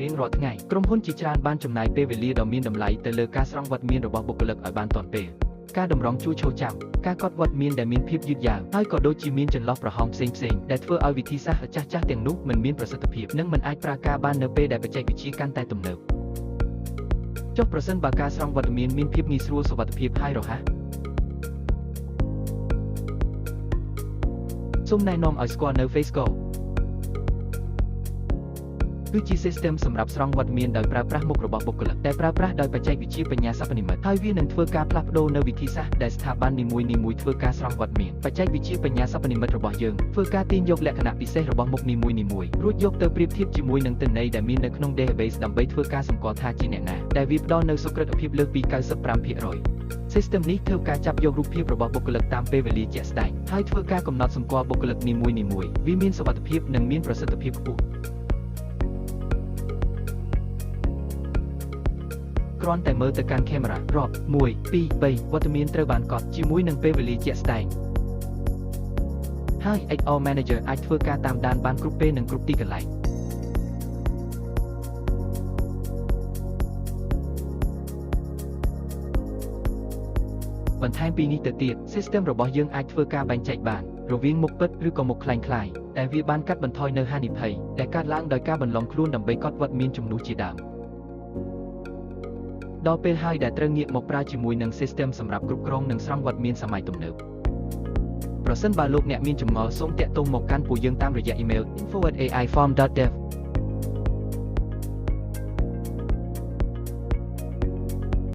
រៀងរាល់ថ្ងៃក្រុមហ៊ុនជាច្រើនបានចំណាយពេលវេលាដ៏មានតម្លៃទៅលើការស្រង់វត្តមានរបស់បុគ្គលិកឲ្យបានទាន់ពេលការតម្រង់ជួរឈរចាំការកត់វត្តមានដែលមានភាពយឺតយ៉ាវហើយក៏ដូចជាមានចន្លោះប្រហោងផ្សេងៗដែលធ្វើឲ្យវិធីសាស្ត្រចាស់ៗទាំងនោះមិនមានប្រសិទ្ធភាពនិងមិនអាចប្រើការបាននៅពេលដែលបច្ចេកវិទ្យាកាន់តែទំនើបចុះប្រសិនបើការស្រង់វត្តមានមានភាពងាយស្រួលសុវត្ថិភាពហើយរហ័សសូមណែនាំឲ្យស្គាល់នៅ FaceGo គឺជា system សម្រាប់ស្រង់វត្តមានដោយប្រើប្រាស់មុខរបស់បុគ្គលិកដែលប្រើប្រាស់ដោយបច្ចេកវិទ្យាបញ្ញាសិប្បនិម្មិតហើយវានឹងធ្វើការផ្លាស់ប្ដូរនៅវិធីសាស្ត្រដែលស្ថាប័ននីមួយៗធ្វើការស្រង់វត្តមានបច្ចេកវិទ្យាបញ្ញាសិប្បនិម្មិតរបស់យើងធ្វើការទាញយកលក្ខណៈពិសេសរបស់មុខនីមួយៗរួចយកទៅប្រៀបធៀបជាមួយនឹងទិន្នន័យដែលមាននៅក្នុង database ដើម្បីធ្វើការសម្គាល់ថាជាអ្នកណាដែលវាផ្ដល់នូវសុក្រឹតភាពលើសពី95% System នេះធ្វើការចាប់យករូបភាពរបស់បុគ្គលិកតាមពេលវេលាជាក់ស្ដែងហើយធ្វើការកំណត់សម្គាល់បុគ្គលិកនីមួយៗវាមានសុវត្ថិភាពនិងមានប្រសិទ្ធភាពខ្ពស់គ្រាន់តែមើលទៅកាន់កាមេរ៉ារាប់1 2 3វត្តមានត្រូវបានកត់ជាមួយនឹងពេលវេលាជាក់ស្ដែងហើយ HR Manager អាចធ្វើការតាមដានបានគ្រប់ពេលនិងគ្រប់ទីកន្លែងបន្ថែមពីនេះទៅទៀត system របស់យើងអាចធ្វើការបែងចែកបានរវាងមុខពិតឬក៏មុខក្លែងក្លាយដែលវាបានកាត់បន្ថយនូវហានិភ័យដែលកើតឡើងដោយការបន្លំខ្លួនដើម្បីកត់វត្តមានជំនួសជាដើមដល់ពេលហើយដែលត្រូវងាកមកប្រើជាមួយនឹង system សម្រាប់គ្រប់គ្រងនិងស្រង់វត្តមានសម័យទំនើបប្រសិនបើលោកអ្នកមានចម្ងល់សូមទាក់ទងមកកាន់ពួកយើងតាមរយៈ email info@aifarm.dev។